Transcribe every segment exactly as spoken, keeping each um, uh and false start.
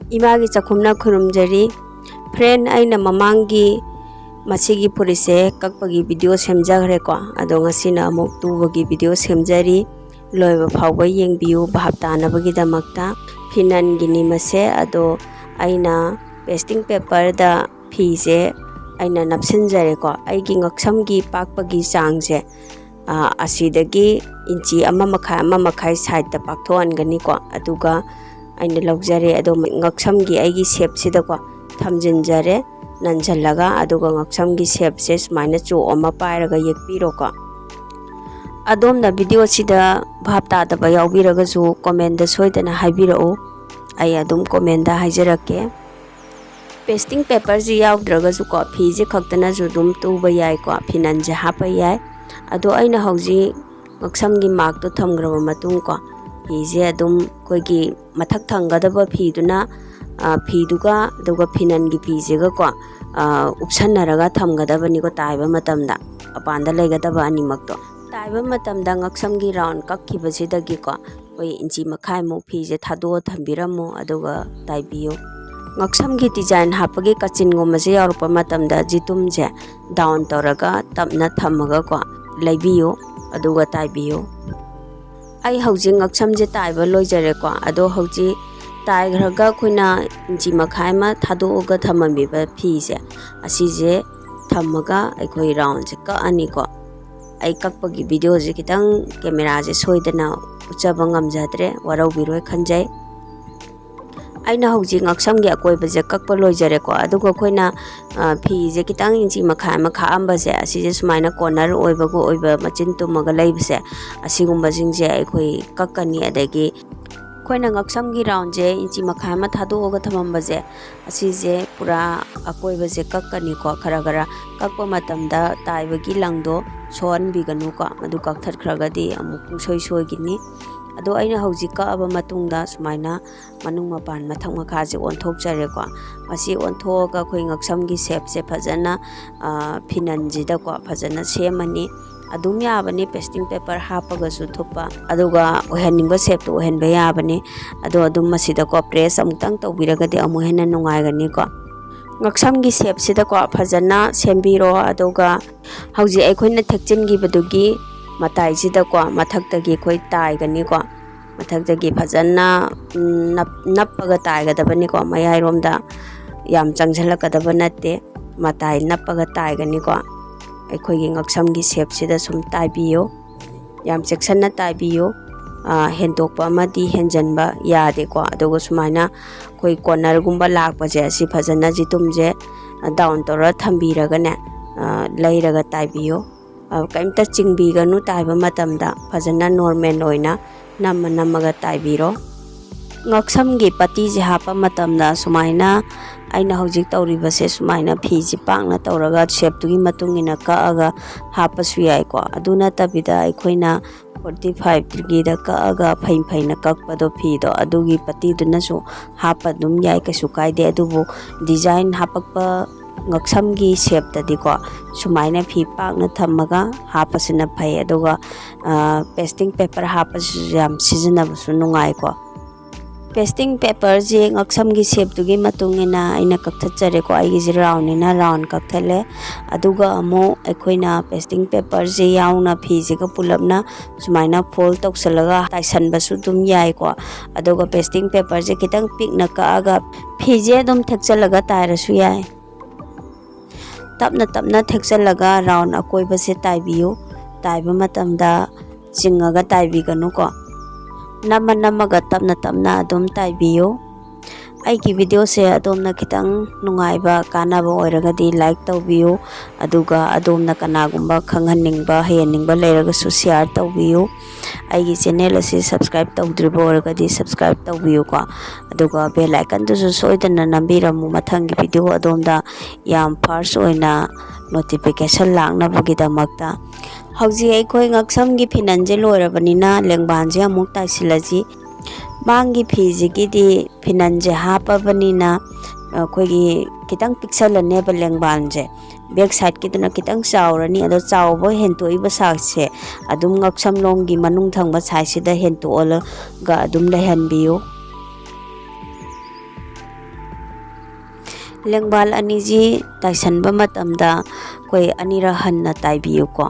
ꯏꯃꯥꯒꯤ ꯆꯥꯛꯈꯨꯝꯅ ꯈꯨꯔꯨꯝꯖꯔꯤ꯫ Friend, ꯑꯩꯅ ꯃꯃꯥꯡꯒꯤ ꯃꯁꯤꯒꯤ ꯐꯨꯔꯤꯠꯁꯦ ꯀꯛꯄꯒꯤ video ꯁꯦꯝꯖꯈ꯭ꯔꯦꯀꯣ꯫ ꯑꯗꯣ ꯉꯁꯤꯅ ꯑꯃꯨꯛ ꯇꯨꯕꯒꯤ video ꯁꯦꯝꯖꯔꯤ꯫ ꯂꯣꯏꯕ ꯐꯥꯎꯕ ꯌꯦꯡꯕꯤꯌꯨ ꯚꯥꯞ ꯇꯥꯅꯕꯒꯤꯗꯃꯛꯇ꯫ ꯐꯤꯅꯟꯒꯤꯅꯤ ꯃꯁꯦ꯫ ꯑꯗꯣ ꯑꯩꯅ pasting paperꯗ ꯐꯤꯁꯦ ꯑꯩꯅ ꯅꯞꯁꯤꯟꯖꯔꯦꯀꯣ꯫ ꯑꯩꯒꯤ ꯉꯛꯁꯝꯒꯤ ꯄꯥꯛꯄꯒꯤ ꯆꯥꯡꯁꯦ, ꯑ, ꯑꯁꯤꯗꯒꯤ ꯏꯟꯆꯤ ꯑꯃ ꯃꯈꯥꯏ, ꯑꯃ ꯃꯈꯥꯏ sideꯇ ꯄꯥꯛꯊꯣꯛꯍꯟꯒꯅꯤꯀꯣ꯫ ꯑꯗꯨꯒ ꯑꯩꯅ ꯂꯧꯖꯔꯦ꯫ ꯑꯗꯣ ꯉꯛꯁꯝꯒꯤ ꯑꯩꯒꯤ shapeꯁꯤꯗꯀꯣ ꯊꯝꯖꯤꯟꯖꯔꯦ ꯅꯟꯁꯤꯜꯂꯒ꯫ ꯑꯗꯨꯒ ꯉꯛꯁꯝꯒꯤ shapeꯁꯦ ꯁꯨꯃꯥꯏꯅ ꯆꯣꯛ ꯑꯃ ꯄꯥꯏꯔꯒ ꯌꯦꯛꯄꯤꯔꯣꯀꯣ꯫ ꯑꯗꯣꯝꯅ videoꯁꯤꯗ ꯚꯥꯞ ꯇꯥꯗꯕ ꯌꯥꯎꯕꯤꯔꯒꯁꯨ commentꯗ ꯁꯣꯏꯗꯅ ꯍꯥꯏꯕꯤꯔꯛꯎ, ꯑꯩ ꯑꯗꯨꯝ commentꯗ ꯍꯥꯏꯖꯔꯛꯀꯦ꯫ Pasting paperꯁꯤ ꯌꯥꯎꯗ꯭ꯔꯒꯁꯨꯀꯣ, ꯐꯤꯁꯦ ꯈꯛꯇꯅꯁꯨ ꯑꯗꯨꯝ ꯇꯨꯕ ꯌꯥꯏꯀꯣ, ꯐꯤꯅꯟꯁꯦ ꯍꯥꯞꯄ ꯌꯥꯏ꯫ ꯑꯗꯣ ꯑꯩꯅ ꯍꯧꯖꯤꯛ ꯉꯛꯁꯝꯒꯤ markꯇꯣ ꯊꯝꯈ꯭ꯔꯕ ꯃꯇꯨꯡꯀꯣ, ꯐꯤꯁꯦ ꯑꯗꯨꯝ ꯑꯩꯈꯣꯏꯒꯤ ꯃꯊꯛ ꯊꯪꯒꯗꯕ ꯐꯤꯗꯨꯅ, ꯑ, ꯐꯤꯗꯨꯒ ꯑꯗꯨꯒ ꯐꯤꯅꯟꯒꯤ ꯐꯤꯁꯤꯒꯀꯣ, ꯑ, ꯎꯞꯁꯟꯅꯔꯒ ꯊꯝꯒꯗꯕꯅꯤꯀꯣ ꯇꯥꯏꯕ ꯃꯇꯝꯗ, ꯃꯄꯥꯟꯗ ꯂꯩꯒꯗꯕ ꯑꯅꯤꯃꯛꯇꯣ꯫ ꯇꯥꯏꯕ ꯃꯇꯝꯗ ꯉꯛꯁꯝꯒꯤ round ꯀꯛꯈꯤꯕꯁꯤꯗꯒꯤꯀꯣ ꯑꯩꯈꯣꯏ ꯏꯟꯆꯤ ꯃꯈꯥꯏꯃꯨꯛ ꯐꯤꯁꯦ ꯊꯥꯗꯣꯛꯑ ꯊꯝꯕꯤꯔꯝꯃꯣ, ꯑꯗꯨꯒ ꯇꯥꯏꯕꯤꯌꯨ꯫ ꯉꯛꯁꯝꯒꯤ design ꯍꯥꯞꯄꯒꯤ ꯀꯥꯆꯤꯟꯒꯨꯝꯕꯁꯦ ꯌꯥꯎꯔꯛꯄ ꯃꯇꯝꯗ ꯖꯤꯇꯨꯝꯁꯦ down ꯇꯧꯔꯒ ꯇꯞꯅ ꯊꯝꯃꯒꯀꯣ ꯂꯩꯕꯤꯌꯨ, ꯑꯗꯨꯒ ꯇꯥꯏꯕꯤꯌꯨ꯫ ꯑꯩ ꯍꯧꯖꯤꯛ ꯉꯛꯁꯝꯁꯦ ꯇꯥꯏꯕ ꯂꯣꯏꯖꯔꯦꯀꯣ꯫ ꯑꯗꯣ ꯍꯧꯖꯤꯛ ꯇꯥꯏꯈ꯭ꯔꯒ ꯑꯩꯈꯣꯏꯅ ꯏꯟꯆꯤ ꯃꯈꯥꯏ ꯑꯃ ꯊꯥꯗꯣꯛꯑꯒ ꯊꯝꯃꯝꯃꯤꯕ ꯐꯤꯁꯦ, ꯑꯁꯤꯁꯦ ꯊꯝꯃꯒ ꯑꯩꯈꯣꯏ roundꯁꯦ ꯀꯛꯑꯅꯤꯀꯣ꯫ ꯑꯩ ꯀꯛꯄꯒꯤ videoꯁꯦ ꯈꯤꯇꯪ cameraꯁꯦ ꯁꯣꯏꯗꯅ ꯎꯠꯆꯕ ꯉꯝꯖꯗ꯭ꯔꯦ, ꯋꯥꯔꯧꯕꯤꯔꯣꯏ ꯈꯟꯖꯩ꯫ ꯑꯩꯅ ꯍꯧꯖꯤꯛ ꯉꯛꯁꯝꯒꯤ ꯑꯀꯣꯏꯕꯁꯦ ꯀꯛꯄ ꯂꯣꯏꯖꯔꯦꯀꯣ꯫ ꯑꯗꯨꯒ ꯑꯩꯈꯣꯏꯅ, ꯑ, ꯐꯤꯁꯦ ꯈꯤꯇꯪ ꯏꯟꯆꯤ ꯃꯈꯥꯏ ꯑꯃ ꯈꯥꯛꯑꯝꯕꯁꯦ, ꯑꯁꯤꯁꯦ ꯁꯨꯃꯥꯏꯅ corner ꯑꯣꯏꯕꯒ ꯑꯣꯏꯕ ꯃꯆꯤꯟ ꯇꯨꯝꯃꯒ ꯂꯩꯕꯁꯦ, ꯑꯁꯤꯒꯨꯝꯕꯁꯤꯡꯁꯦ ꯑꯩꯈꯣꯏ ꯀꯛꯀꯅꯤ꯫ ꯑꯗꯒꯤ ꯑꯩꯈꯣꯏꯅ ꯉꯛꯁꯝꯒꯤ roundꯁꯦ ꯏꯟꯆꯤ ꯃꯈꯥꯏ ꯑꯃ ꯊꯥꯗꯣꯛꯑꯒ ꯊꯝꯃꯝꯕꯁꯦ, ꯑꯁꯤꯁꯦ ꯄꯨꯔꯥ ꯑꯀꯣꯏꯕꯁꯦ ꯀꯛꯀꯅꯤꯀꯣ꯫ ꯈꯔ ꯈꯔ ꯀꯛꯄ ꯃꯇꯝꯗ ꯇꯥꯏꯕꯒꯤ ꯂꯪꯗꯣ ꯁꯣꯛꯍꯟꯕꯤꯒꯅꯨꯀꯣ, ꯃꯗꯨ ꯀꯛꯊꯠꯈ꯭ꯔꯒꯗꯤ ꯑꯃꯨꯛ ꯄꯨꯡꯁꯣꯏ ꯁꯣꯏꯈꯤꯅꯤ꯫ ꯑꯗꯣ ꯑꯩꯅ ꯍꯧꯖꯤꯛ ꯀꯛꯑꯕ ꯃꯇꯨꯡꯗ ꯁꯨꯃꯥꯏꯅ ꯃꯅꯨꯡ ꯃꯄꯥꯟ ꯃꯊꯛ ꯃꯈꯥꯁꯦ ꯑꯣꯟꯊꯣꯛꯆꯔꯦꯀꯣ꯫ ꯃꯁꯤ ꯑꯣꯟꯊꯣꯛꯑꯒ ꯑꯩꯈꯣꯏ ꯉꯛꯁꯝꯒꯤ shapeꯁꯦ ꯐꯖꯅ, ꯑ, ꯐꯤꯅꯟꯁꯤꯗꯀꯣ ꯐꯖꯅ ꯁꯦꯝꯃꯅꯤ꯫ ꯑꯗꯨꯝ ꯌꯥꯕꯅꯤ, pasting paper ꯍꯥꯞꯄꯒꯁꯨ ꯊꯨꯞꯄ, ꯑꯗꯨꯒ ꯑꯣꯏꯍꯟꯅꯤꯡꯕ shapeꯇꯣ ꯑꯣꯏꯍꯟꯕ ꯌꯥꯕꯅꯤ꯫ ꯑꯗꯣ ꯑꯗꯨꯝ ꯃꯁꯤꯗꯀꯣ press ꯑꯃꯨꯛꯇꯪ ꯇꯧꯕꯤꯔꯒꯗꯤ ꯑꯃꯨꯛ ꯍꯦꯟꯅ ꯅꯨꯡꯉꯥꯏꯒꯅꯤꯀꯣ꯫ ꯉꯛꯁꯝꯒꯤ shapeꯁꯤꯗꯀꯣ ꯐꯖꯅ ꯁꯦꯝꯕꯤꯔꯣ꯫ ꯑꯗꯨꯒ ꯍꯧꯖꯤꯛ ꯑꯩꯈꯣꯏꯅ ꯊꯦꯛꯆꯤꯟꯈꯤꯕꯗꯨꯒꯤ ꯃꯇꯥꯏꯁꯤꯗꯀꯣ ꯃꯊꯛꯇꯒꯤ ꯑꯩꯈꯣꯏ ꯇꯥꯏꯒꯅꯤꯀꯣ꯫ ꯃꯊꯛꯇꯒꯤ ꯐꯖꯅ, ꯎꯝ, ꯅꯞ-, ꯅꯞꯄꯒ ꯇꯥꯏꯒꯗꯕꯅꯤꯀꯣ꯫ ꯃꯌꯥꯏꯔꯣꯝꯗ ꯌꯥꯝ ꯆꯪꯁꯤꯜꯂꯛꯀꯗꯕ ꯅꯠꯇꯦ, ꯃꯇꯥꯏ ꯅꯞꯄꯒ ꯇꯥꯏꯒꯅꯤꯀꯣ꯫ ꯑꯩꯈꯣꯏꯒꯤ ꯉꯛꯁꯝꯒꯤ shapeꯁꯤꯗ ꯁꯨꯝ ꯇꯥꯏꯕꯤꯌꯨ꯫ ꯌꯥꯝ ꯆꯦꯛꯁꯤꯟꯅ ꯇꯥꯏꯕꯤꯌꯨ꯫ ꯑ, ꯍꯦꯟꯗꯣꯛꯄ ꯑꯃꯗꯤ ꯍꯦꯟꯖꯟꯕ ꯌꯥꯗꯦꯀꯣ꯫ ꯑꯗꯨꯒ ꯁꯨꯃꯥꯏꯅ ꯑꯩꯈꯣꯏ cornerꯒꯨꯝꯕ ꯂꯥꯛꯄꯁꯦ, ꯑꯁꯤ ꯐꯖꯅ ꯖꯤꯇꯨꯝꯁꯦ down ꯇꯧꯔ ꯊꯝꯕꯤꯔꯒꯅꯦ, ꯑ, ꯂꯩꯔꯒ ꯇꯥꯏꯕꯤꯌꯨ꯫ ꯑ, ꯀꯩꯝꯇ ꯆꯤꯡꯕꯤꯒꯅꯨ ꯇꯥꯏꯕ ꯃꯇꯝꯗ, ꯐꯖꯅ normal ꯑꯣꯏꯅ ꯅꯝꯃ ꯅꯝꯃꯒ ꯇꯥꯏꯕꯤꯔꯣ꯫ ꯉꯛꯁꯝꯒꯤ ꯄꯇꯤꯁꯦ ꯍꯥꯞꯄ ꯃꯇꯝꯗ ꯁꯨꯃꯥꯏꯅ ꯑꯩꯅ ꯍꯧꯖꯤꯛ ꯇꯧꯔꯤꯕꯁꯦ, ꯁꯨꯃꯥꯏꯅ ꯐꯤꯁꯦ ꯄꯥꯛꯅ ꯇꯧꯔꯒ shapeꯇꯨꯒꯤ ꯃꯇꯨꯡ ꯏꯟꯅ ꯀꯛꯑꯒ ꯍꯥꯞꯄꯁꯨ ꯌꯥꯏꯀꯣ꯫ ꯑꯗꯨ ꯅꯠꯇꯕꯤꯗ ꯑꯩꯈꯣꯏꯅ forty five degreeꯗ ꯀꯛꯑꯒ ꯐꯩ ꯐꯩꯅ ꯀꯛꯄꯗꯣ, ꯐꯤꯗꯣ, ꯑꯗꯨꯒꯤ ꯄꯇꯤꯗꯨꯅꯁꯨ ꯍꯥꯞꯄ ꯑꯗꯨꯝ ꯌꯥꯏ, ꯀꯩꯁꯨ ꯀꯥꯏꯗꯦ꯫ ꯑꯗꯨꯕꯨ design ꯍꯥꯞꯄꯛꯄ ꯉꯛꯁꯝꯒꯤ shapeꯇꯗꯤꯀꯣ, ꯁꯨꯃꯥꯏꯅ ꯐꯤ ꯄꯥꯛꯅ ꯊꯝꯃꯒ ꯍꯥꯞꯄꯁꯤꯅ ꯐꯩ꯫ ꯑꯗꯨꯒ, ꯑ, pasting paper ꯍꯥꯞꯄꯁꯤꯁꯨ ꯌꯥꯝ ꯁꯤꯖꯤꯟꯅꯕꯁꯨ ꯅꯨꯡꯉꯥꯏꯀꯣ꯫ Pasting paperꯁꯦ ꯉꯛꯁꯝꯒꯤ shapeꯇꯨꯒꯤ ꯃꯇꯨꯡ ꯏꯟꯅ ꯑꯩꯅ ꯀꯛꯊꯠꯆꯔꯦꯀꯣ꯫ ꯑꯩꯒꯤꯁꯦ roundꯅꯤꯅ round ꯀꯛꯊꯠꯂꯦ꯫ ꯑꯗꯨꯒ ꯑꯃꯨꯛ ꯑꯩꯈꯣꯏꯅ pasting paperꯁꯦ ꯌꯥꯎꯅ ꯐꯤꯁꯤꯒ ꯄꯨꯂꯞꯅ ꯁꯨꯃꯥꯏꯅ fold ꯇꯧꯁꯜꯂꯒ ꯇꯥꯏꯁꯟꯕꯁꯨ ꯑꯗꯨꯝ ꯌꯥꯏꯀꯣ꯫ ꯑꯗꯨꯒ pasting paperꯁꯦ ꯈꯤꯇꯪ ꯄꯤꯛꯅ ꯀꯛꯑꯒ ꯐꯤꯁꯦ ꯑꯗꯨꯝ ꯊꯦꯛꯆꯜꯂꯒ ꯇꯥꯏꯔꯁꯨ ꯌꯥꯏ꯫ ꯇꯞꯅ ꯇꯞꯅ ꯊꯦꯛꯆꯜꯂꯒ round ꯑꯀꯣꯏꯕꯁꯦ ꯇꯥꯏꯕꯤꯌꯨ꯫ ꯇꯥꯏꯕ ꯃꯇꯝꯗ ꯆꯤꯡꯉꯒ ꯇꯥꯏꯕꯤꯒꯅꯨꯀꯣ꯫ ꯅꯝꯃ ꯅꯝꯃꯒ ꯇꯞꯅ ꯇꯞꯅ ꯑꯗꯨꯝ ꯇꯥꯏꯕꯤꯌꯨ꯫ ꯑꯩꯒꯤ videoꯁꯦ ꯑꯗꯣꯝꯅ ꯈꯤꯇꯪ ꯅꯨꯡꯉꯥꯏꯕ, ꯀꯥꯟꯅꯕ ꯑꯣꯏꯔꯒꯗꯤ like ꯇꯧꯕꯤꯌꯨ꯫ ꯑꯗꯨꯒ ꯑꯗꯣꯝꯅ ꯀꯅꯥꯒꯨꯝꯕ ꯈꯪꯍꯟꯅꯤꯡꯕ, ꯍꯩꯍꯟꯅꯤꯡꯕ ꯂꯩꯔꯒꯁꯨ share ꯇꯧꯕꯤꯌꯨ꯫ ꯑꯩꯒꯤ channel ꯑꯁꯤ subscribe ꯇꯧꯗ꯭ꯔꯤꯕ ꯑꯣꯏꯔꯒꯗꯤ subscribe ꯇꯧꯕꯤꯌꯨꯀꯣ꯫ ꯑꯗꯨꯒ bell iconꯗꯨꯁꯨ ꯁꯣꯏꯗꯅ ꯅꯝꯕꯤꯔꯝꯃꯨ, ꯃꯊꯪꯒꯤ video ꯑꯗꯣꯝꯗ ꯌꯥꯝ first ꯑꯣꯏꯅ notification ꯂꯥꯛꯅꯕꯒꯤꯗꯃꯛꯇ꯫ ꯍꯧꯖꯤꯛ ꯑꯩꯈꯣꯏ ꯉꯛꯁꯝꯒꯤ ꯐꯤꯅꯟꯁꯦ ꯂꯣꯏꯔꯕꯅꯤꯅ ꯂꯦꯡꯕꯥꯟꯁꯦ ꯑꯃꯨꯛ ꯇꯥꯏꯁꯤꯜꯂꯁꯤ꯫ ꯃꯥꯡꯒꯤ ꯐꯤꯁꯤꯒꯤꯗꯤ ꯐꯤꯅꯟꯁꯦ ꯍꯥꯞꯄꯕꯅꯤꯅ ꯑꯩꯈꯣꯏꯒꯤ ꯈꯤꯇꯪ ꯄꯤꯛꯁꯜꯂꯅꯦꯕ ꯂꯦꯡꯕꯥꯟꯁꯦ꯫ back sideꯀꯤꯗꯨꯅ ꯈꯤꯇꯪ ꯆꯥꯎꯔꯅꯤ꯫ ꯑꯗꯣ ꯆꯥꯎꯕ ꯍꯦꯟꯇꯣꯛꯏꯕ sideꯁꯦ ꯑꯗꯨꯝ ꯉꯛꯁꯝ ꯂꯣꯝꯒꯤ ꯃꯅꯨꯡ ꯊꯪꯕ sideꯁꯤꯗ ꯍꯦꯟꯇꯣꯛꯍꯜꯂꯒ ꯑꯗꯨꯝ ꯂꯩꯍꯟꯕꯤꯌꯨ꯫ ꯂꯦꯡꯕꯥꯜ ꯑꯅꯤꯁꯤ ꯇꯥꯏꯁꯟꯕ ꯃꯇꯝꯗ ꯑꯩꯈꯣꯏ ꯑꯅꯤꯔꯛ ꯍꯟꯅ ꯇꯥꯏꯕꯤꯌꯨꯀꯣ꯫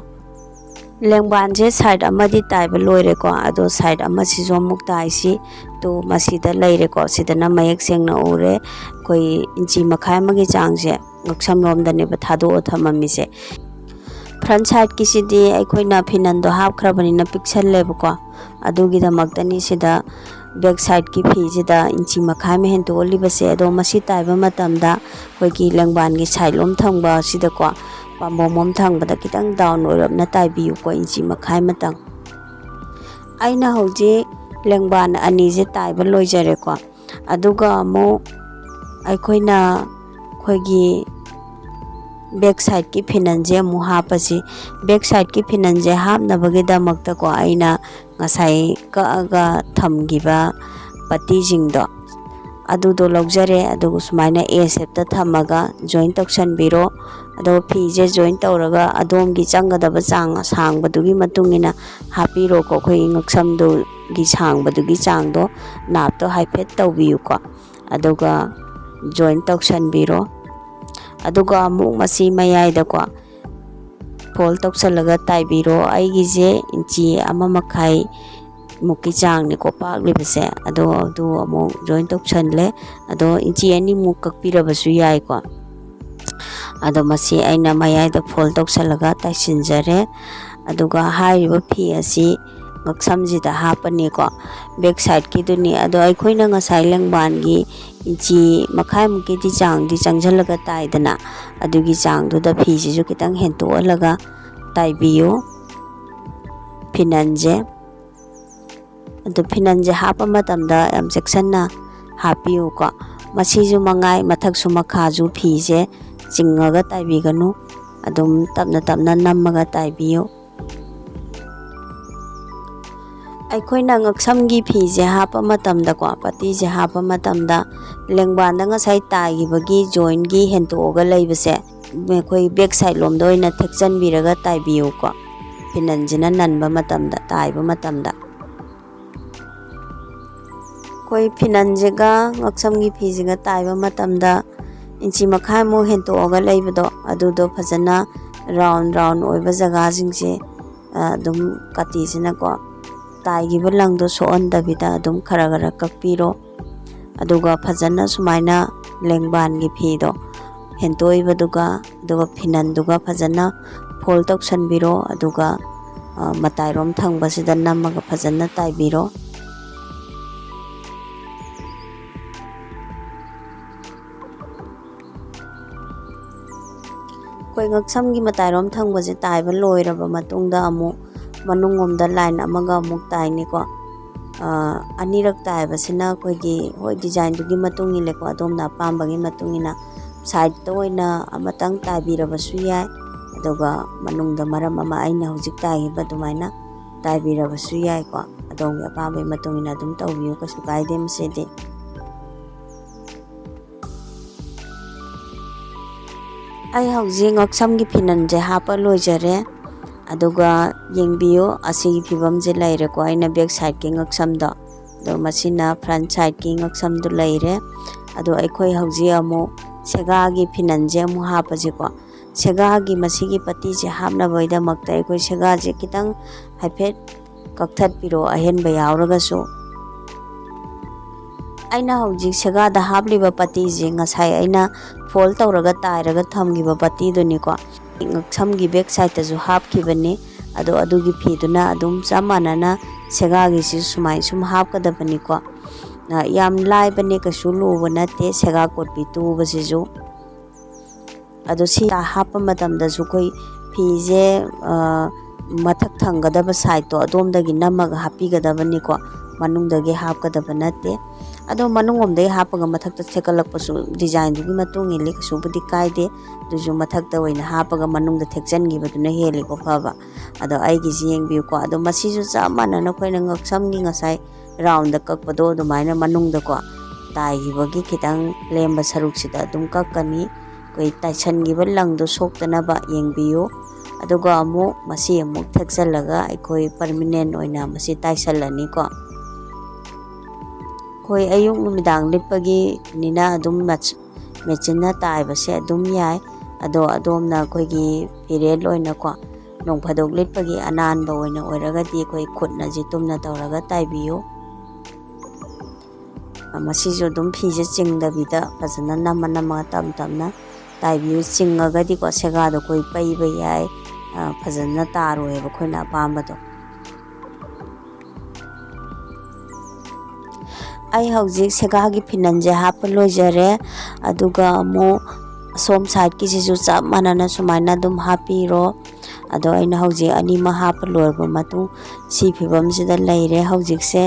ꯂꯦꯡꯕꯥꯟꯁꯦ side ꯑꯃꯗꯤ ꯇꯥꯏꯕ ꯂꯣꯏꯔꯦꯀꯣ, ꯑꯗꯣ side ꯑꯃꯁꯤꯁꯨ ꯑꯃꯨꯛ ꯇꯥꯏꯁꯤ꯫ ꯇꯨ, ꯃꯁꯤꯗ ꯂꯩꯔꯦꯀꯣ, ꯁꯤꯗꯅ ꯃꯌꯦꯛ ꯁꯦꯡꯅ ꯎꯔꯦ꯫ ꯑꯩꯈꯣꯏ ꯏꯟꯆꯤ ꯃꯈꯥꯏ ꯑꯃꯒꯤ ꯆꯥꯡꯁꯦ ꯉꯛꯁꯝ ꯂꯣꯝꯗꯅꯦꯕ ꯊꯥꯗꯣꯛꯑ ꯊꯝꯃꯝꯃꯤꯁꯦ꯫ Front sideꯀꯤꯁꯤꯗꯤ ꯑꯩꯈꯣꯏꯅ ꯐꯤꯅꯟꯗꯣ ꯍꯥꯞꯈ꯭ꯔꯕꯅꯤꯅ ꯄꯤꯛꯁꯜꯂꯦꯕꯀꯣ, ꯑꯗꯨꯒꯤꯗꯃꯛꯇꯅꯤ ꯁꯤꯗ back sideꯀꯤ ꯐꯤꯁꯤꯗ ꯏꯟꯆꯤ ꯃꯈꯥꯏ ꯑꯃ ꯍꯦꯟꯇꯣꯛꯍꯜꯂꯤꯕꯁꯦ꯫ ꯑꯗꯣ ꯃꯁꯤ ꯇꯥꯏꯕ ꯃꯇꯝꯗ ꯑꯩꯈꯣꯏꯒꯤ ꯂꯦꯡꯕꯥꯟꯒꯤ side ꯂꯣꯝ ꯊꯪꯕ ꯑꯁꯤꯗꯀꯣ, ꯄꯥꯝꯕꯣꯝ ꯂꯣꯝ ꯊꯪꯕꯗ ꯈꯤꯇꯪ down ꯑꯣꯏꯔꯞꯅ ꯇꯥꯏꯕꯤꯌꯨꯀꯣ, ꯏꯟꯆꯤ ꯃꯈꯥꯏ ꯑꯃꯇꯪ꯫ ꯑꯩꯅ ꯍꯧꯖꯤꯛ ꯂꯦꯡꯕꯥꯟ ꯑꯅꯤꯁꯦ ꯇꯥꯏꯕ ꯂꯣꯏꯖꯔꯦꯀꯣ꯫ ꯑꯗꯨꯒ ꯑꯃꯨꯛ ꯑꯩꯈꯣꯏꯅ ꯑꯩꯈꯣꯏꯒꯤ back sideꯀꯤ ꯐꯤꯅꯟꯁꯦ ꯑꯃꯨꯛ ꯍꯥꯞꯄꯁꯤ꯫ Back sideꯀꯤ ꯐꯤꯅꯟꯁꯦ ꯍꯥꯞꯅꯕꯒꯤꯗꯃꯛꯇꯀꯣ, ꯑꯩꯅ ꯉꯁꯥꯏ ꯀꯛꯑꯒ ꯊꯝꯈꯤꯕ ꯄꯇꯤꯁꯤꯡꯗꯣ, ꯑꯗꯨꯗꯣ ꯂꯧꯖꯔꯦ꯫ ꯑꯗꯨꯒ ꯁꯨꯃꯥꯏꯅ A shapeꯇ ꯊꯝꯃꯒ join ꯇꯧꯁꯟꯕꯤꯔꯣ꯫ ꯑꯗꯣ ꯐꯤꯁꯦ join ꯇꯧꯔꯒ ꯑꯗꯣꯝꯒꯤ ꯆꯪꯒꯗꯕ ꯆꯥꯡ ꯑꯁꯥꯡꯕꯗꯨꯒꯤ ꯃꯇꯨꯡ ꯏꯟꯅ ꯍꯥꯞꯄꯤꯔꯣꯀꯣ꯫ ꯑꯩꯈꯣꯏꯒꯤ ꯉꯛꯁꯝꯗꯨꯒꯤ ꯁꯥꯡꯕꯗꯨꯒꯤ ꯆꯥꯡꯗꯣ ꯅꯥꯞꯇꯣ ꯍꯥꯏꯐꯦꯠ ꯇꯧꯕꯤꯌꯨꯀꯣ꯫ ꯑꯗꯨꯒ join ꯇꯧꯁꯟꯕꯤꯔꯣ꯫ ꯑꯗꯨꯒ ꯑꯃꯨꯛ ꯃꯁꯤ ꯃꯌꯥꯏꯗꯀꯣ fold ꯇꯧꯁꯜꯂꯒ ꯇꯥꯏꯕꯤꯔꯣ꯫ ꯑꯩꯒꯤꯁꯦ ꯏꯟꯆꯤ ꯑꯃ ꯃꯈꯥꯏ ꯃꯨꯛꯀꯤ ꯆꯥꯡꯅꯤꯀꯣ ꯄꯥꯛꯂꯤꯕꯁꯦ꯫ ꯑꯗꯣ ꯑꯗꯨ ꯑꯃꯨꯛ join ꯇꯧꯁꯜꯂꯦ꯫ ꯑꯗꯣ ꯏꯟꯆꯤ ꯑꯅꯤꯃꯨꯛ ꯀꯛꯄꯤꯔꯕꯁꯨ ꯌꯥꯏꯀꯣ꯫ ꯑꯗꯣ ꯃꯁꯤ ꯑꯩꯅ ꯃꯌꯥꯏꯗ fold ꯇꯧꯁꯜꯂꯒ ꯇꯥꯏꯁꯤꯟꯖꯔꯦ꯫ ꯑꯗꯨꯒ ꯍꯥꯏꯔꯤꯕ ꯐꯤ ꯑꯁꯤ ꯉꯛꯁꯝꯁꯤꯗ ꯍꯥꯞꯄꯅꯤꯀꯣ, back sideꯀꯤꯗꯨꯅꯤ꯫ ꯑꯗꯣ ꯑꯩꯈꯣꯏꯅ ꯉꯁꯥꯏ ꯂꯦꯡꯕꯥꯟꯒꯤ ꯏꯟꯆꯤ ꯃꯈꯥꯏꯃꯨꯛꯀꯤꯗꯤ ꯆꯥꯡꯗꯤ ꯆꯪꯁꯤꯜꯂꯒ ꯇꯥꯏꯗꯅ, ꯑꯗꯨꯒꯤ ꯆꯥꯡꯗꯨꯗ ꯐꯤꯁꯤꯁꯨ ꯈꯤꯇꯪ ꯍꯦꯟꯇꯣꯛꯍꯜꯂꯒ ꯇꯥꯏꯕꯤꯌꯨ ꯐꯤꯅꯟꯁꯦ꯫ ꯑꯗꯨ ꯐꯤꯅꯟꯁꯦ ꯍꯥꯞꯄ ꯃꯇꯝꯗ ꯌꯥꯝ ꯆꯦꯛꯁꯤꯟꯅ ꯍꯥꯞꯄꯤꯌꯨꯀꯣ꯫ ꯃꯁꯤꯁꯨ ꯃꯉꯥꯏ, ꯃꯊꯛꯁꯨ ꯃꯈꯥꯁꯨ ꯐꯤꯁꯦ ꯆꯤꯡꯉꯒ ꯇꯥꯏꯕꯤꯒꯅꯨ, ꯑꯗꯨꯝ ꯇꯞꯅ ꯇꯞꯅ ꯅꯝꯃꯒ ꯇꯥꯏꯕꯤꯌꯨ꯫ ꯑꯩꯈꯣꯏꯅ ꯉꯛꯁꯝꯒꯤ ꯐꯤꯁꯦ ꯍꯥꯞꯄ ꯃꯇꯝꯗꯀꯣ, ꯄꯇꯤꯁꯦ ꯍꯥꯞꯄ ꯃꯇꯝꯗ ꯂꯦꯡꯕꯥꯟꯗ ꯉꯁꯥꯏ ꯇꯥꯏꯈꯤꯕꯒꯤ joinꯒꯤ ꯍꯦꯟꯇꯣꯛꯑꯒ ꯂꯩꯕꯁꯦ, ꯑꯩꯈꯣꯏ back side ꯂꯣꯝꯗ ꯑꯣꯏꯅ ꯊꯦꯛꯆꯟꯕꯤꯔꯒ ꯇꯥꯏꯕꯤꯌꯨꯀꯣ, ꯐꯤꯅꯟꯁꯤꯅ ꯅꯟꯕ ꯃꯇꯝꯗ, ꯇꯥꯏꯕ ꯃꯇꯝꯗ꯫ ꯑꯩꯈꯣꯏ ꯐꯤꯅꯟꯁꯤꯒ ꯉꯛꯁꯝꯒꯤ ꯐꯤꯁꯤꯒ ꯇꯥꯏꯕ ꯃꯇꯝꯗ ꯏꯟꯆꯤ ꯃꯈꯥꯏꯃꯨꯛ ꯍꯦꯟꯇꯣꯛꯑꯒ ꯂꯩꯕꯗꯣ, ꯑꯗꯨꯗꯣ ꯐꯖꯅ round round ꯑꯣꯏꯕ ꯖꯒꯥꯁꯤꯡꯁꯦ, ꯑ, ꯑꯗꯨꯝ ꯀꯥꯇꯤꯁꯤꯅꯀꯣ ꯇꯥꯏꯈꯤꯕ ꯂꯪꯗꯣ ꯁꯣꯛꯍꯟꯗꯕꯤꯗ ꯑꯗꯨꯝ ꯈꯔ ꯈꯔ ꯀꯛꯄꯤꯔꯣ꯫ ꯑꯗꯨꯒ ꯐꯖꯅ ꯁꯨꯃꯥꯏꯅ ꯂꯦꯡꯕꯥꯟꯒꯤ ꯐꯤꯗꯣ ꯍꯦꯟꯇꯣꯛꯏꯕꯗꯨꯒ ꯑꯗꯨꯒ ꯐꯤꯅꯟꯗꯨꯒ ꯐꯖꯅ fold ꯇꯧꯁꯟꯕꯤꯔꯣ꯫ ꯑꯗꯨꯒ, ꯑ, ꯃꯇꯥꯏꯔꯣꯝ ꯊꯪꯕꯁꯤꯗ ꯅꯝꯃꯒ ꯐꯖꯅ ꯇꯥꯏꯕꯤꯔꯣ꯫ ꯑꯩꯈꯣꯏ ꯉꯛꯁꯝꯒꯤ ꯃꯇꯥꯏꯔꯣꯝ ꯊꯪꯕꯁꯦ ꯇꯥꯏꯕ ꯂꯣꯏꯔꯕ ꯃꯇꯨꯡꯗ ꯑꯃꯨꯛ ꯃꯅꯨꯡꯂꯣꯝꯗ line ꯑꯃꯒ ꯑꯃꯨꯛ ꯇꯥꯏꯅꯤꯀꯣ꯫ ꯑ, ꯑꯅꯤꯔꯛ ꯇꯥꯏꯕꯁꯤꯅ ꯑꯩꯈꯣꯏꯒꯤ, ꯍꯣꯏ, designꯗꯨꯒꯤ ꯃꯇꯨꯡ ꯏꯜꯂꯦꯀꯣ, ꯑꯗꯣꯝꯅ ꯑꯄꯥꯝꯕꯒꯤ ꯃꯇꯨꯡ ꯏꯟꯅ꯫ Sideꯇ ꯑꯣꯏꯅ ꯑꯃꯇꯪ ꯇꯥꯏꯕꯤꯔꯕꯁꯨ ꯌꯥꯏ, ꯑꯗꯨꯒ ꯃꯅꯨꯡꯗ ꯃꯔꯝ ꯑꯃ ꯑꯩꯅ ꯍꯧꯖꯤꯛ ꯇꯥꯏꯈꯤꯕ ꯑꯗꯨꯃꯥꯏꯅ ꯇꯥꯏꯕꯤꯔꯕꯁꯨ ꯌꯥꯏꯀꯣ꯫ ꯑꯗꯣꯝꯒꯤ ꯑꯄꯥꯝꯕꯒꯤ ꯃꯇꯨꯡ ꯏꯟꯅ ꯑꯗꯨꯝ ꯇꯧꯕꯤꯌꯨ, ꯀꯩꯁꯨ ꯀꯥꯏꯗꯦ ꯃꯁꯤꯗꯤ꯫ ꯑꯩ ꯍꯧꯖꯤꯛ ꯉꯛꯁꯝꯒꯤ ꯐꯤꯅꯟꯁꯦ ꯍꯥꯞꯄ ꯂꯣꯏꯖꯔꯦ꯫ ꯑꯗꯨꯒ ꯌꯦꯡꯕꯤꯌꯨ, ꯑꯁꯤꯒꯤ ꯐꯤꯕꯝꯁꯦ ꯂꯩꯔꯦꯀꯣ, ꯑꯩꯅ back sideꯀꯤ ꯉꯛꯁꯝꯗꯣ꯫ ꯑꯗꯣ ꯃꯁꯤꯅ front sideꯀꯤ ꯉꯛꯁꯝꯗꯣ ꯂꯩꯔꯦ꯫ ꯑꯗꯣ ꯑꯩꯈꯣꯏ ꯍꯧꯖꯤꯛ ꯑꯃꯨꯛ ꯁꯦꯒꯥꯒꯤ ꯐꯤꯅꯟꯁꯦ ꯑꯃꯨꯛ ꯍꯥꯞꯄꯁꯤꯀꯣ꯫ ꯁꯦꯒꯥꯒꯤ ꯃꯁꯤꯒꯤ ꯄꯇꯤꯁꯦ ꯍꯥꯞꯅꯕꯒꯤꯗꯃꯛꯇ ꯑꯩꯈꯣꯏ ꯁꯦꯒꯥꯁꯦ ꯈꯤꯇꯪ ꯍꯥꯏꯐꯦꯠ ꯀꯛꯊꯠꯄꯤꯔꯣ, ꯑꯍꯦꯟꯕ ꯌꯥꯎꯔꯒꯁꯨ꯫ ꯑꯩꯅ ꯍꯧꯖꯤꯛ ꯁꯦꯒꯥꯗ ꯍꯥꯞꯂꯤꯕ ꯄꯇꯤꯁꯦ ꯉꯁꯥꯏ ꯑꯩꯅ fold ꯇꯧꯔꯒ ꯇꯥꯏꯔꯒ ꯊꯝꯈꯤꯕ ꯄꯇꯤꯗꯨꯅꯤꯀꯣ꯫ ꯉꯛꯁꯝꯒꯤ back sideꯇꯁꯨ ꯍꯥꯞꯈꯤꯕꯅꯤ꯫ ꯑꯗꯣ ꯑꯗꯨꯒꯤ ꯐꯤꯗꯨꯅ ꯑꯗꯨꯝ ꯆꯞ ꯃꯥꯟꯅꯅ ꯁꯦꯒꯥꯒꯤꯁꯤ ꯁꯨꯃꯥꯏ ꯁꯨꯝ ꯍꯥꯞꯀꯗꯕꯅꯤꯀꯣ꯫ ꯑ, ꯌꯥꯝ ꯂꯥꯏꯕꯅꯦ, ꯀꯩꯁꯨ ꯂꯨꯕ ꯅꯠꯇꯦ ꯁꯦꯒꯥ ꯀꯣꯠꯄꯤ ꯇꯨꯕꯁꯤꯁꯨ꯫ ꯑꯗꯣ ꯁꯤ ꯍꯥꯞꯄ ꯃꯇꯝꯗꯁꯨ ꯑꯩꯈꯣꯏ ꯐꯤꯁꯦ, ꯑ, ꯃꯊꯛ ꯊꯪꯒꯗꯕ sideꯇꯣ ꯑꯗꯣꯝꯗꯒꯤ ꯅꯝꯃꯒ ꯍꯥꯞꯄꯤꯒꯗꯕꯅꯤꯀꯣ, ꯃꯅꯨꯡꯗꯒꯤ ꯍꯥꯞꯀꯗꯕ ꯅꯠꯇꯦ꯫ ꯑꯗꯣ ꯃꯅꯨꯡꯂꯣꯝꯗꯒꯤ ꯍꯥꯞꯄꯒ ꯃꯊꯛꯇ ꯊꯦꯛꯀꯠꯂꯛꯄꯁꯨ designꯗꯨꯒꯤ ꯃꯇꯨꯡ ꯏꯜꯂꯤ, ꯀꯩꯁꯨꯕꯨꯗꯤ ꯀꯥꯏꯗꯦ꯫ ꯑꯗꯨꯁꯨ ꯃꯊꯛꯇ ꯑꯣꯏꯅ ꯍꯥꯞꯄꯒ ꯃꯅꯨꯡꯗ ꯊꯦꯛꯆꯟꯈꯤꯕꯗꯨꯅ ꯍꯦꯜꯂꯤꯀꯣ ꯐꯕ꯫ ꯑꯗꯣ ꯑꯩꯒꯤꯁꯤ ꯌꯦꯡꯕꯤꯌꯨꯀꯣ꯫ ꯑꯗꯣ ꯃꯁꯤꯁꯨ ꯆꯞ ꯃꯥꯟꯅꯅ ꯑꯩꯈꯣꯏꯅ ꯉꯛꯁꯝꯒꯤ ꯉꯁꯥꯏ roundꯗ ꯀꯛꯄꯗꯣ ꯑꯗꯨꯃꯥꯏꯅ ꯃꯅꯨꯡꯗꯀꯣ ꯇꯥꯏꯈꯤꯕꯒꯤ ꯈꯤꯇꯪ ꯂꯦꯝꯕ ꯁꯔꯨꯛꯁꯤꯗ ꯑꯗꯨꯝ ꯀꯛꯀꯅꯤ꯫ ꯑꯩꯈꯣꯏ ꯇꯥꯏꯁꯟꯈꯤꯕ ꯂꯪꯗꯣ ꯁꯣꯛꯇꯅꯕ ꯌꯦꯡꯕꯤꯌꯨ꯫ ꯑꯗꯨꯒ ꯑꯃꯨꯛ ꯃꯁꯤ ꯑꯃꯨꯛ ꯊꯦꯛꯆꯜꯂꯒ ꯑꯩꯈꯣꯏ ꯄꯔꯃꯤꯅꯦꯟ ꯑꯣꯏꯅ ꯃꯁꯤ ꯇꯥꯏꯁꯜꯂꯅꯤꯀꯣ꯫ ꯑꯩꯈꯣꯏ ꯑꯌꯨꯛ ꯅꯨꯃꯤꯗꯥꯡ ꯂꯤꯠꯄꯒꯤꯅꯤꯅ ꯑꯗꯨꯝ ꯃꯦꯆꯤꯟꯅ ꯇꯥꯏꯕꯁꯦ ꯑꯗꯨꯝ ꯌꯥꯏ꯫ ꯑꯗꯣ ꯑꯗꯣꯝꯅ ꯑꯩꯈꯣꯏꯒꯤ ꯐꯤꯔꯦꯜ ꯑꯣꯏꯅꯀꯣ, ꯅꯣꯡ ꯐꯥꯗꯣꯛ ꯂꯤꯠꯄꯒꯤ ꯑꯅꯥꯟꯕ ꯑꯣꯏꯅ ꯑꯣꯏꯔꯒꯗꯤ ꯑꯩꯈꯣꯏ ꯈꯨꯠꯅ ꯖꯤꯇꯨꯝꯅ ꯇꯧꯔꯒ ꯇꯥꯏꯕꯤꯌꯨ꯫ ꯃꯁꯤꯁꯨ ꯑꯗꯨꯝ ꯐꯤꯁꯦ ꯆꯤꯡꯗꯕꯤꯗ ꯐꯖꯅ ꯅꯝꯃ ꯅꯝꯃꯒ ꯇꯞ ꯇꯞꯅ ꯇꯥꯏꯕꯤꯌꯨ꯫ ꯆꯤꯡꯉꯒꯗꯤꯀꯣ ꯁꯦꯒꯥꯗꯣ ꯑꯩꯈꯣꯏ ꯄꯩꯕ ꯌꯥꯏ, ꯐꯖꯅ ꯇꯥꯔꯣꯏꯑꯕ ꯑꯩꯈꯣꯏꯅ ꯑꯄꯥꯝꯕꯗꯣ꯫ ꯑꯩ ꯍꯧꯖꯤꯛ ꯁꯦꯒꯥꯒꯤ ꯐꯤꯅꯟꯁꯦ ꯍꯥꯞꯄ ꯂꯣꯏꯖꯔꯦ꯫ ꯑꯗꯨꯒ ꯑꯃꯨꯛ ꯑꯁꯣꯝ ꯁꯥꯏꯠꯀꯤꯁꯤꯁꯨ ꯆꯞ ꯃꯥꯟꯅꯅ ꯁꯨꯃꯥꯏꯅ ꯑꯗꯨꯝ ꯍꯥꯞꯄꯤꯔꯣ꯫ ꯑꯗꯣ ꯑꯩꯅ ꯍꯧꯖꯤꯛ ꯑꯅꯤꯃꯛ ꯍꯥꯞꯄ ꯂꯣꯏꯔꯕ ꯃꯇꯨꯡ ꯁꯤ ꯐꯤꯕꯝꯁꯤꯗ ꯂꯩꯔꯦ ꯍꯧꯖꯤꯛꯁꯦ꯫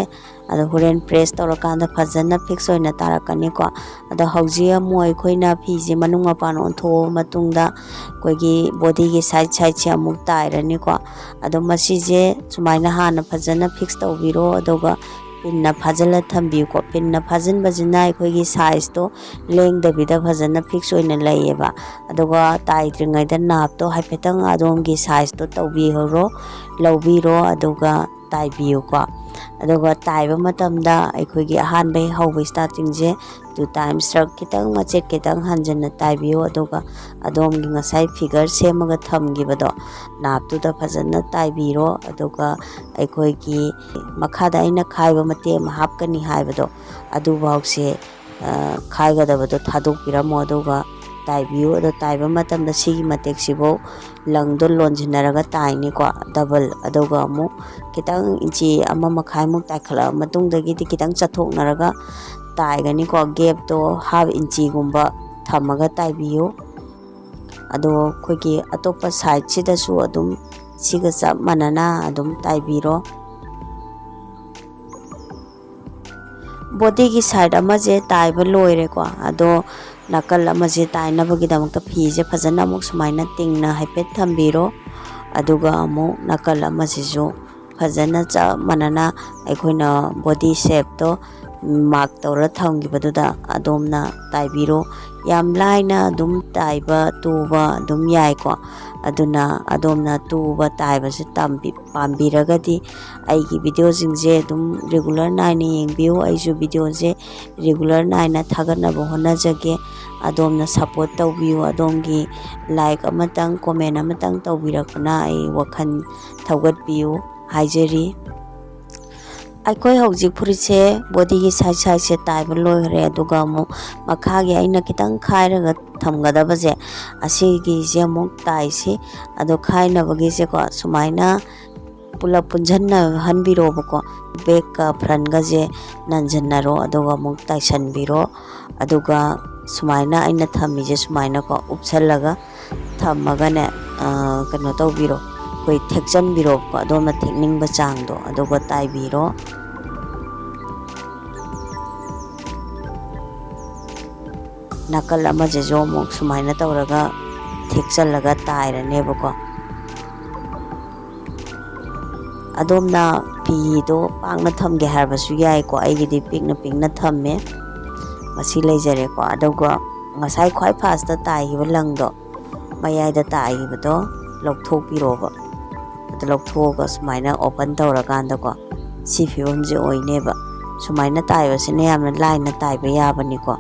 ꯑꯗꯣ ꯍꯣꯔꯦꯟ ꯄ꯭ꯔꯦꯁ ꯇꯧꯔꯀꯥꯟꯗ ꯐꯖꯅ ꯐꯤꯛꯁ ꯑꯣꯏꯅ ꯇꯥꯔꯛꯀꯅꯤꯀꯣ꯫ ꯑꯗꯣ ꯍꯧꯖꯤꯛ ꯑꯃꯨꯛ ꯑꯩꯈꯣꯏꯅ ꯐꯤꯁꯦ ꯃꯅꯨꯡ ꯃꯄꯥꯟ ꯑꯣꯟꯊꯣꯛꯑ ꯃꯇꯨꯡꯗ ꯑꯩꯈꯣꯏꯒꯤ ꯕꯣꯗꯤꯒꯤ ꯁꯥꯏꯠ ꯁꯥꯏꯠꯁꯦ ꯑꯃꯨꯛ ꯇꯥꯏꯔꯅꯤꯀꯣ꯫ ꯑꯗꯣ ꯃꯁꯤꯁꯦ ꯁꯨꯃꯥꯏꯅ ꯍꯥꯟꯅ ꯐꯖꯅ ꯐꯤꯛꯁ ꯇꯧꯕꯤꯔꯣ, ꯑꯗꯨꯒ ꯄꯤꯟꯅ ꯐꯥꯖꯤꯜꯂ ꯊꯝꯕꯤꯌꯨꯀꯣ꯫ ꯄꯤꯟꯅ ꯐꯥꯖꯤꯟꯕꯁꯤꯅ ꯑꯩꯈꯣꯏꯒꯤ ꯁꯥꯏꯖꯇꯣ ꯂꯦꯡꯗꯕꯤꯗ ꯐꯖꯅ ꯐꯤꯛꯁ ꯑꯣꯏꯅ ꯂꯩꯌꯦꯕ꯫ ꯑꯗꯨꯒ ꯇꯥꯏꯗ꯭ꯔꯤꯉꯩꯗ ꯅꯥꯞꯇꯣ ꯍꯥꯏꯐꯦꯠꯇꯪ ꯑꯗꯣꯝꯒꯤ ꯁꯥꯏꯖꯇꯣ ꯇꯧꯕꯤꯍꯧꯔꯣ, ꯂꯧꯕꯤꯔꯣ, ꯑꯗꯨꯒ ꯇꯥꯏꯕꯤꯌꯨꯀꯣ꯫ ꯑꯗꯨꯒ ꯇꯥꯏꯕ ꯃꯇꯝꯗ ꯑꯩꯈꯣꯏꯒꯤ ꯑꯍꯥꯟꯕ ꯍꯦꯛ ꯍꯧꯕ ꯁ꯭ꯇꯥꯔꯇꯤꯡꯁꯦ ꯇꯨ ꯇꯥꯏꯝꯁ ꯈꯤꯇꯪ ꯃꯆꯦꯠ ꯈꯤꯇꯪ ꯍꯟꯖꯤꯟꯅ ꯇꯥꯏꯕꯤꯌꯨ꯫ ꯑꯗꯨꯒ ꯑꯗꯣꯝꯒꯤ ꯉꯁꯥꯏ ꯐꯤꯒꯔ ꯁꯦꯝꯃꯒ ꯊꯝꯈꯤꯕꯗꯣ ꯅꯥꯞꯇꯨꯗ ꯐꯖꯅ ꯇꯥꯏꯕꯤꯔꯣ꯫ ꯑꯗꯨꯒ ꯑꯩꯈꯣꯏꯒꯤ ꯃꯈꯥꯗ ꯑꯩꯅ ꯈꯥꯏꯕ ꯃꯇꯦꯛ ꯑꯃ ꯍꯥꯞꯀꯅꯤ ꯍꯥꯏꯕꯗꯣ ꯑꯗꯨꯐꯥꯎꯁꯦ ꯈꯥꯏꯒꯗꯕꯗꯣ ꯊꯥꯗꯣꯛꯄꯤꯔꯝꯃꯣ꯫ ꯑꯗꯨꯒ ꯇꯥꯏꯕꯤꯌꯨ꯫ ꯑꯗꯣ ꯇꯥꯏꯕ ꯃꯇꯝꯗ ꯁꯤꯒꯤ ꯃꯇꯦꯛꯁꯤꯐꯧ ꯂꯪꯗꯣ ꯂꯣꯟꯁꯤꯟꯅꯔꯒ ꯇꯥꯏꯅꯤꯀꯣ, ꯗꯕꯜ꯫ ꯑꯗꯨꯒ ꯑꯃꯨꯛ ꯈꯤꯇꯪ ꯏꯟꯆꯤ ꯑꯃ ꯃꯈꯥꯏꯃꯨꯛ ꯇꯥꯏꯈꯠꯂꯛꯑ ꯃꯇꯨꯡꯗꯒꯤꯗꯤ ꯈꯤꯇꯪ ꯆꯠꯊꯣꯛꯅꯔꯒ ꯇꯥꯏꯒꯅꯤꯀꯣ꯫ ꯒꯦꯞꯇꯣ ꯍꯥꯐ ꯏꯟꯆꯤꯒꯨꯝꯕ ꯊꯝꯃꯒ ꯇꯥꯏꯕꯤꯌꯨ꯫ ꯑꯗꯣ ꯑꯩꯈꯣꯏꯒꯤ ꯑꯇꯣꯞꯄ ꯁꯥꯏꯠꯁꯤꯗꯁꯨ ꯑꯗꯨꯝ ꯁꯤꯒ ꯆꯞ ꯃꯥꯟꯅꯅ ꯑꯗꯨꯝ ꯇꯥꯏꯕꯤꯔꯣ꯫ ꯕꯣꯗꯤꯒꯤ ꯁꯥꯏꯠ ꯑꯃꯁꯦ ꯇꯥꯏꯕ ꯂꯣꯏꯔꯦꯀꯣ꯫ ꯑꯗꯣ ꯅꯥꯀꯜ ꯑꯃꯁꯦ ꯇꯥꯏꯅꯕꯒꯤꯗꯃꯛꯇ ꯐꯤꯁꯦ ꯐꯖꯅ ꯑꯃꯨꯛ ꯁꯨꯃꯥꯏꯅ ꯇꯤꯡꯅ ꯍꯥꯏꯐꯦꯠ ꯊꯝꯕꯤꯔꯣ꯫ ꯑꯗꯨꯒ ꯑꯃꯨꯛ ꯅꯥꯀꯜ ꯑꯃꯁꯤꯁꯨ ꯐꯖꯅ ꯆꯞ ꯃꯥꯟꯅꯅ ꯑꯩꯈꯣꯏꯅ ꯕꯣꯗꯤ ꯁꯦꯞꯇꯣ mark ꯇꯧꯔ ꯊꯝꯈꯤꯕꯗꯨꯗ ꯑꯗꯣꯝꯅ ꯇꯥꯏꯕꯤꯔꯣ꯫ ꯌꯥꯝ ꯂꯥꯏꯅ ꯑꯗꯨꯝ ꯇꯥꯏꯕ ꯇꯨꯕ ꯑꯗꯨꯝ ꯌꯥꯏꯀꯣ꯫ ꯑꯗꯨꯅ ꯑꯗꯣꯝꯅ ꯇꯨꯕ ꯇꯥꯏꯕꯁꯦ ꯇꯝꯕꯤ-, ꯄꯥꯝꯕꯤꯔꯒꯗꯤ ꯑꯩꯒꯤ videoꯁꯤꯡꯁꯦ ꯑꯗꯨꯝ regular ꯅꯥꯏꯅ ꯌꯦꯡꯕꯤꯌꯨ꯫ ꯑꯩꯁꯨ videoꯁꯦ regular ꯅꯥꯏꯅ ꯊꯥꯒꯠꯅꯕ ꯍꯣꯠꯅꯖꯒꯦ꯫ ꯑꯗꯣꯝꯅ support ꯇꯧꯕꯤꯌꯨ꯫ ꯑꯗꯣꯝꯒꯤ like ꯑꯃꯇꯪ, comment ꯑꯃꯇꯪ ꯇꯧꯕꯤꯔꯛꯄꯅ ꯑꯩ ꯋꯥꯈꯜ ꯊꯧꯒꯠꯄꯤꯌꯨ ꯍꯥꯏꯖꯔꯤ꯫ ꯑꯩꯈꯣꯏ ꯍꯧꯖꯤꯛ ꯐꯨꯔꯤꯠꯁꯦ bodyꯒꯤ side sideꯁꯦ ꯇꯥꯏꯕ ꯂꯣꯏꯈ꯭ꯔꯦ꯫ ꯑꯗꯨꯒ ꯑꯃꯨꯛ ꯃꯈꯥꯒꯤ ꯑꯩꯅ ꯈꯤꯇꯪ ꯈꯥꯏꯔꯒ ꯊꯝꯒꯗꯕꯁꯦ, ꯑꯁꯤꯒꯤꯁꯦ ꯑꯃꯨꯛ ꯇꯥꯏꯁꯤ꯫ ꯑꯗꯣ ꯈꯥꯏꯅꯕꯒꯤꯁꯦꯀꯣ, ꯁꯨꯃꯥꯏꯅ ꯄꯨꯂꯞ ꯄꯨꯟꯁꯤꯟꯅꯍꯟꯕꯤꯔꯣꯕꯀꯣ꯫ Backꯀ frontꯒꯁꯦ ꯅꯟꯁꯤꯟꯅꯔꯣ, ꯑꯗꯨꯒ ꯑꯃꯨꯛ ꯇꯥꯏꯁꯟꯕꯤꯔꯣ꯫ ꯑꯗꯨꯒ ꯁꯨꯃꯥꯏꯅ ꯑꯩꯅ ꯊꯝꯃꯤꯁꯦ ꯁꯨꯃꯥꯏꯅꯀꯣ ꯎꯞꯁꯜꯂꯒ ꯊꯝꯃꯒꯅꯦ, ꯑ, ꯀꯩꯅꯣ ꯇꯧꯕꯤꯔꯣ, ꯑꯩꯈꯣꯏ ꯊꯦꯛꯆꯟꯕꯤꯔꯣꯕꯀꯣ, ꯑꯗꯣꯝꯅ ꯊꯦꯛꯅꯤꯡꯕ ꯆꯥꯡꯗꯣ, ꯑꯗꯨꯒ ꯇꯥꯏꯕꯤꯔꯣ꯫ ꯅꯥꯀꯜ ꯑꯃꯁꯤꯁꯨ ꯑꯃꯨꯛ ꯁꯨꯃꯥꯏꯅ ꯇꯧꯔꯒ ꯊꯦꯛꯆꯜꯂꯒ ꯇꯥꯏꯔꯅꯦꯕꯀꯣ꯫ ꯑꯗꯣꯝꯅ ꯐꯤꯗꯣ ꯄꯥꯛꯅ ꯊꯝꯒꯦ ꯍꯥꯏꯔꯕꯁꯨ ꯌꯥꯏꯀꯣ꯫ ꯑꯩꯒꯤꯗꯤ ꯄꯤꯛꯅ ꯄꯤꯛꯅ ꯊꯝꯃꯦ꯫ ꯃꯁꯤ ꯂꯩꯖꯔꯦꯀꯣ꯫ ꯑꯗꯨꯒ ꯉꯁꯥꯏ ꯈ꯭ꯋꯥꯏ firstꯇ ꯇꯥꯏꯈꯤꯕ ꯂꯪꯗꯣ, ꯃꯌꯥꯏꯗ ꯇꯥꯏꯈꯤꯕꯗꯣ ꯂꯧꯊꯣꯛꯄꯤꯔꯣꯕ꯫ ꯑꯗꯨ ꯂꯧꯊꯣꯛꯑꯒ ꯁꯨꯃꯥꯏꯅ open ꯇꯧꯔꯀꯥꯟꯗꯀꯣ, ꯁꯤ ꯐꯤꯕꯝꯁꯦ ꯑꯣꯏꯅꯦꯕ꯫ ꯁꯨꯃꯥꯏꯅ ꯇꯥꯏꯕꯁꯤꯅ ꯌꯥꯝꯅ ꯂꯥꯏꯅ ꯇꯥꯏꯕ ꯌꯥꯕꯅꯤꯀꯣ꯫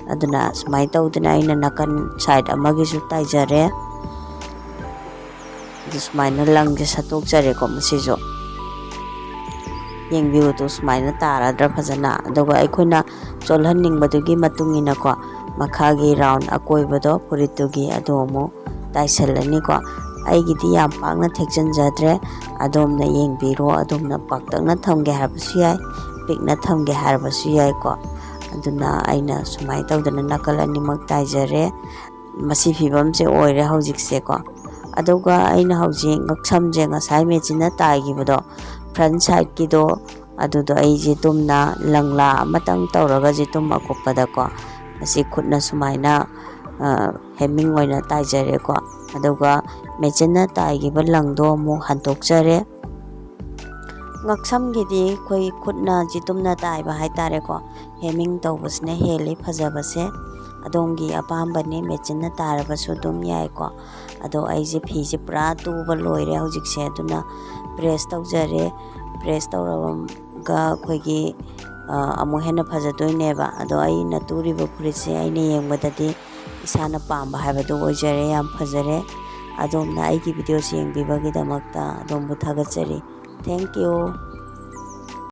ꯑꯗꯨꯅ ꯁꯨꯃꯥꯏꯅ ꯇꯧꯗꯅ ꯑꯩꯅ ꯅꯥꯀꯟ side ꯑꯃꯒꯤꯁꯨ ꯇꯥꯏꯖꯔꯦ꯫ ꯑꯗꯨ ꯁꯨꯃꯥꯏꯅ ꯂꯪꯁꯦ ꯁꯠꯇꯣꯛꯆꯔꯦꯀꯣ꯫ ꯃꯁꯤꯁꯨ ꯌꯦꯡꯕꯤꯌꯨ, ꯑꯗꯨ ꯁꯨꯃꯥꯏꯅ ꯇꯥꯔꯗ꯭ꯔꯥ ꯐꯖꯅ꯫ ꯑꯗꯨꯒ ꯑꯩꯈꯣꯏꯅ ꯆꯣꯜꯍꯟꯅꯤꯡꯕꯗꯨꯒꯤ ꯃꯇꯨꯡ ꯏꯟꯅꯀꯣ, ꯃꯈꯥꯒꯤ round ꯑꯀꯣꯏꯕꯗꯣ ꯐꯨꯔꯤꯠꯇꯨꯒꯤ, ꯑꯗꯨ ꯑꯃꯨꯛ ꯇꯥꯏꯁꯜꯂꯅꯤꯀꯣ꯫ ꯑꯩꯒꯤꯗꯤ ꯌꯥꯝ ꯄꯥꯛꯅ ꯊꯦꯛꯆꯟꯖꯗ꯭ꯔꯦ, ꯑꯗꯣꯝꯅ ꯌꯦꯡꯕꯤꯔꯣ꯫ ꯑꯗꯣꯝꯅ ꯄꯥꯛꯇꯛꯅ ꯊꯝꯒꯦ ꯍꯥꯏꯔꯕꯁꯨ ꯌꯥꯏ, ꯄꯤꯛꯅ ꯊꯝꯒꯦ ꯍꯥꯏꯔꯕꯁꯨ ꯌꯥꯏꯀꯣ꯫ ꯑꯗꯨꯅ ꯑꯩꯅ ꯁꯨꯃꯥꯏꯅ ꯇꯧꯗꯅ ꯅꯥꯀꯜ ꯑꯅꯤꯃꯛ ꯇꯥꯏꯖꯔꯦ꯫ ꯃꯁꯤ ꯐꯤꯕꯝꯁꯦ ꯑꯣꯏꯔꯦ ꯍꯧꯖꯤꯛꯁꯦꯀꯣ꯫ ꯑꯗꯨꯒ ꯑꯩꯅ ꯍꯧꯖꯤꯛ ꯉꯛꯁꯝꯁꯦ ꯉꯁꯥꯏ ꯃꯦꯆꯤꯟꯅ ꯇꯥꯏꯈꯤꯕꯗꯣ, front sideꯀꯤꯗꯣ, ꯑꯗꯨꯗꯣ ꯑꯩꯁꯦ ꯇꯨꯝꯅ ꯂꯪꯂꯥ ꯑꯃꯇꯪ ꯇꯧꯔꯒ ꯖꯤꯇꯨꯝ ꯑꯀꯨꯞꯄꯗꯀꯣ, ꯑꯁꯤ ꯈꯨꯠꯅ ꯁꯨꯃꯥꯏꯅ, ꯑ, hemming ꯑꯣꯏꯅ ꯇꯥꯏꯖꯔꯦꯀꯣ꯫ ꯑꯗꯨꯒ ꯃꯦꯆꯤꯟꯅ ꯇꯥꯏꯈꯤꯕ ꯂꯪꯗꯣ ꯑꯃꯨꯛ ꯍꯟꯗꯣꯛꯆꯔꯦ꯫ ꯉꯛꯁꯝꯒꯤꯗꯤ ꯑꯩꯈꯣꯏ ꯈꯨꯠꯅ ꯖꯤꯇꯨꯝꯅ ꯇꯥꯏꯕ ꯍꯥꯏꯇꯥꯔꯦꯀꯣ, ꯍꯦꯃꯤꯡ ꯇꯧꯕꯁꯤꯅ ꯍꯦꯜꯂꯤ ꯐꯖꯕꯁꯦ꯫ ꯑꯗꯣꯝꯒꯤ ꯑꯄꯥꯝꯕꯅꯤ, ꯃꯦꯆꯤꯟꯅ ꯇꯥꯔꯕꯁꯨ ꯑꯗꯨꯝ ꯌꯥꯏꯀꯣ꯫ ꯑꯗꯣ ꯑꯩꯁꯦ ꯐꯤꯁꯦ ꯄꯨꯔꯥ ꯇꯨꯕ ꯂꯣꯏꯔꯦ ꯍꯧꯖꯤꯛꯁꯦ, ꯑꯗꯨꯅ ꯄ꯭ꯔꯦꯁ ꯇꯧꯖꯔꯦ꯫ ꯄ꯭ꯔꯦꯁ ꯇꯧꯔꯒ ꯑꯩꯈꯣꯏꯒꯤ ꯑꯃꯨꯛ ꯍꯦꯟꯅ ꯐꯖꯗꯣꯏꯅꯦꯕ꯫ ꯑꯗꯣ ꯑꯩꯅ ꯇꯨꯔꯤꯕ ꯐꯨꯔꯤꯠꯁꯦ ꯑꯩꯅ ꯌꯦꯡꯕꯗꯗꯤ ꯏꯁꯥꯅ ꯄꯥꯝꯕ ꯍꯥꯏꯕꯗꯨ ꯑꯣꯏꯖꯔꯦ꯫ ꯌꯥꯝ ꯐꯖꯔꯦ꯫ ꯑꯗꯣꯝꯅ ꯑꯩꯒꯤ ꯚꯤꯗꯤꯑꯣꯁꯦ ꯌꯦꯡꯕꯤꯕꯒꯤꯗꯃꯛꯇ ꯑꯗꯣꯝꯕꯨ ꯊꯥꯒꯠꯆꯔꯤ꯫ Thank you꯫